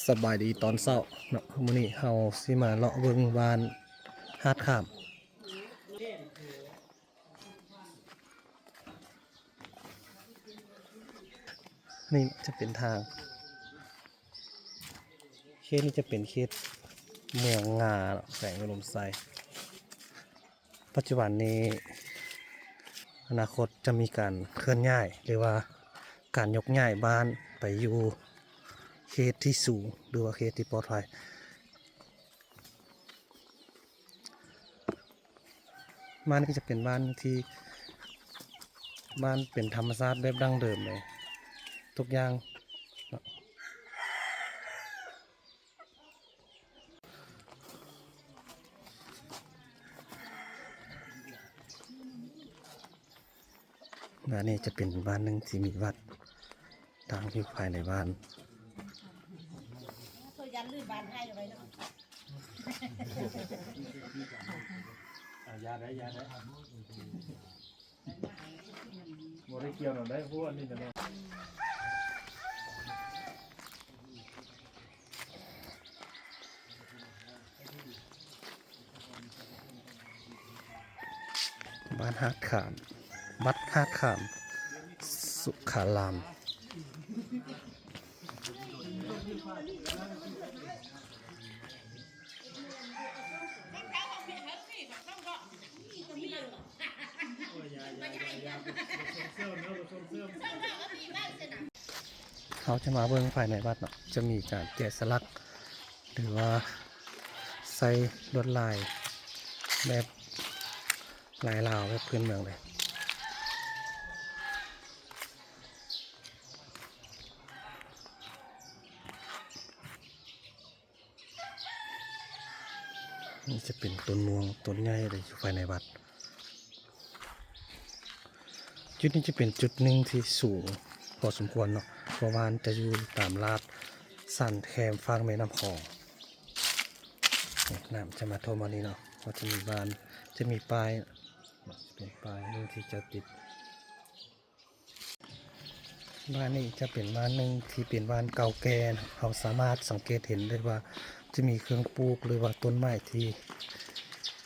ສະບາຍດີຕອນເຊົ້າເນາະ, ມື້ນີ້ເຮົາຊິມາເລາະເບິ່ງບ້ານຫາດຂາມ. ນີ້ຈະເປັນທາງ ເຂດນີ້ຈະເປັນເຂດເມືອງງາເນາະ ແຂວງອຸດົມໄຊ. ປັດຈຸບັນນີ້ ອະນາຄົດຈະມີການເຄື່ອນຍ້າຍ ຫຼືວ່າການຍົກຍ້າຍບ້ານໄປຢູ່ເຂດທີ່ສູງ ຫຼືວ່າເຂດທີ່ປອດໄພ. ບ້ານນີ້ຈະເປັນບ້ານທີ່ ບ້ານເປັນທຳມະຊາດແບບດັ້ງເດີມເລີຍ ທຸກຢ່າງເນາະ. ແລະ ນີ້ຈະເປັນບ້ານໜຶ່ງທີ່ມີວັດຕັ້ງຢູ່ພາຍໃນບ້ານ. ເຈົ້າຢ້ານລືມບ້ານໄທໄວ້ເນາະ. ອ່າ ຢ່າໄດ໋ ຢ່າໄດ໋. ບໍ່ໄດ້ກ່ຽວນຳໄດ໋ ພວກອັນນີ້ນະເນາະ. ບ້ານຫາດຂາມ ວັດຫາດຂາມສຸຂາລາມ. ເຮົາຈະມາເບິ່ງພາຍໃນວັດເນາະ, ຈະມີການແກະສະຫຼັກ ຫຼືວ່າໃສ່ລວດລາຍແບບລາຍລາວ ແບບພື້ນເມືອງເລີຍ. ນີ້ຈະເປັນຕົ້ນມ່ວງຕົ້ນໃຫຍ່ເລີຍ ຢູ່ພາຍໃນວັດ. ຈຸດນີ້ຈະເປັນຈຸດໜຶ່ງທີ່ສູງພໍສົມຄວນເນາະ, ເພາະວ່າຈະຢູ່ຕາມລາດຊັນແຄມຝັ່ງແມ່ນ້ຳຂອງ. ນີ້ ນ້ຳຈະມາຖ້ວມອັນນີ້ເນາະ, ກໍຈະມີບ້ານ ຈະມີປ້າຍ ເປັນປ້າຍໜຶ່ງທີ່ຈະຕິດ. ບ້ານນີ້ຈະເປັນບ້ານໜຶ່ງທີ່ເປັນບ້ານເກົ່າແກ່. ເຮົາສາມາດສັງເກດເຫັນໄດ້ວ່າ ຈະມີເຄື່ອງປູກ ຫຼືວ່າຕົ້ນໄມ້ທີ່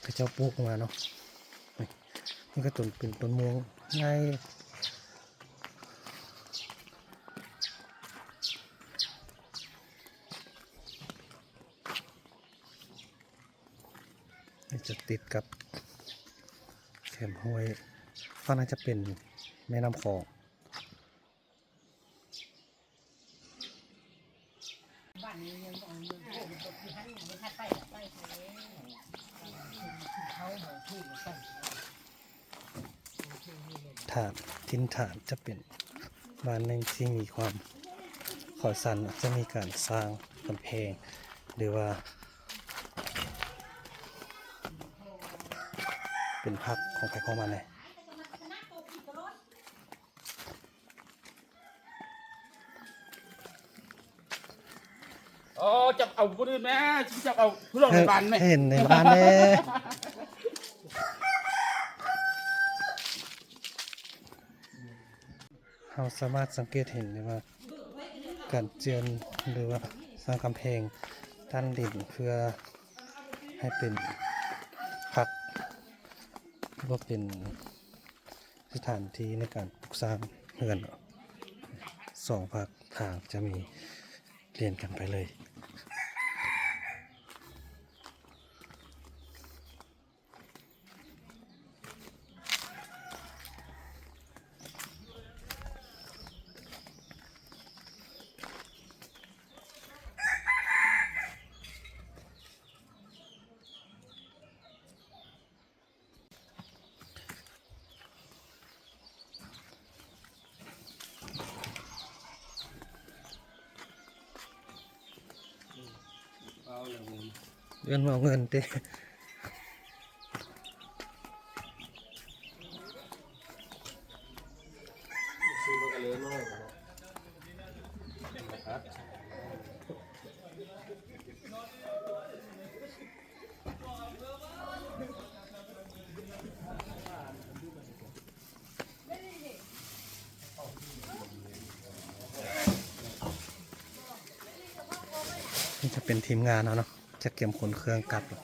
ເຂົາເຈົ້າປູກມາເນາະ. ນີ້ ນີ້ກໍຕົ້ນ ເປັນຕົ້ນມ່ວງໃຫຍ່. ນີ້ຈະຕິດກັບແຄມຫ້ວຍ, ຝັ່ງນັ້ນຈະເປັນແມ່ນ້ຳຂອງ. ຖານ ຖິ່ນຖານຈະເປັນບ້ານໜຶ່ງທີ່ມີຄວາມຂ້ອຍສັນ, ຈະມີການສ້າງກຳແພງ ຫຼືວ່າເປັນພັກຂອງໃຜຂອງມັນແຫຼະ. ອໍ ຈັບເອົາຜູ້ອື່ນແມ້ ຈັບເອົາຜູ້ຫຼວງໃນບ້ານແມ້ ໃຫ້ເຫັນໃນບ້ານແດ່. ເຮົາສາມາດສັງເກດເຫັນໄດ້ວ່າ ການເຈື່ອນ ຫຼືວ່າສ້າງກຳແພງກັ້ນດິນ ເພື່ອໃຫ້ເປັນພັກ ຫຼືວ່າເປັນ ສະຖານທີ່ໃນການປຸກສ້າງເຮືອນ ສອງພາກທາງຈະມີລຽນກັນໄປເລີຍ. ເອີ້ນມາເອົາເງິນຕິ. ເ ນີ້ຈະເປັນທີມງານເຮົາເນາະ ຈະກຽມຂົນເຄື່ອງກັບແລ້ວ.